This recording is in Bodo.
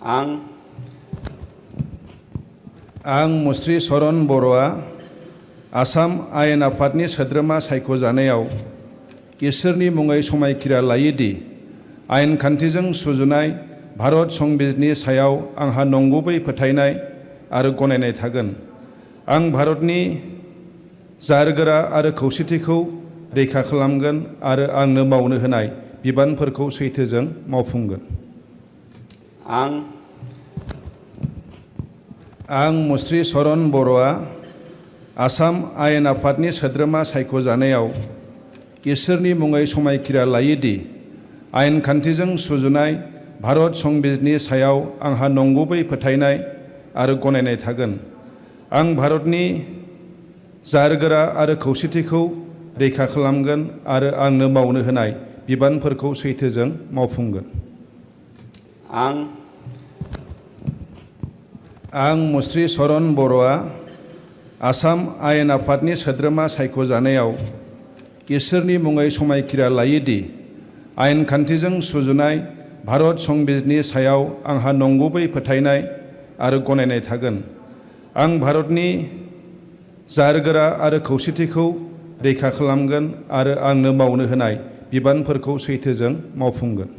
आं मुस्रि चरण बर'आ आसाम आयेन आफादनि सोद्रोमा सायख'जानायाव इसोरनि मुङै समायखिरा लायोदि आयेन खान्थिजों सुजुनाय भारत संबिजितनि सायाव आंहा नंगुबै फोथायनाय आरो गनायनाय थागोन। आं भारतनि जारगोरा आरो खौसेथिखौ रैखा खालामगोन आरो आंनो मावनो होनाय बिबानफोरखौ सैथोजों मावफुंगोन। आं मुस्रि चरण बर'आ आसाम आयेन आफादनि सोद्रोमा सायख'जानायाव इसोरनि मुङै समायखिरा लायोदि आयेन खान्थिजों सुजुनाय भारत संबिजितनि सायाव आंहा नंगुबै फोथायनाय आरो गनायनाय थागोन। आं भारतनि जारगोरा आरो खौसेथिखौ रैखा खालामगोन आरो आंनो मावनो होनाय बिबानफोरखौ सैथोजों मावफुंगोन। आं मुस्रि चरण बर'आ आसाम आयेन आफादनि सोद्रोमा सायख'जानायाव इसोरनि मुङै समायखिरा लायोदि आयेन खान्थिजों सुजुनाय भारत संबिजितनि सायाव आंहा नंगुबै फोथायनाय आरो गनायनाय थागोन। आं भारतनि जारगोरा आरो खौसेथिखौ रैखा खालामगोन आरो आंनो मावनो होनाय बिबानफोरखौ सैथोजों मावफुंगोन।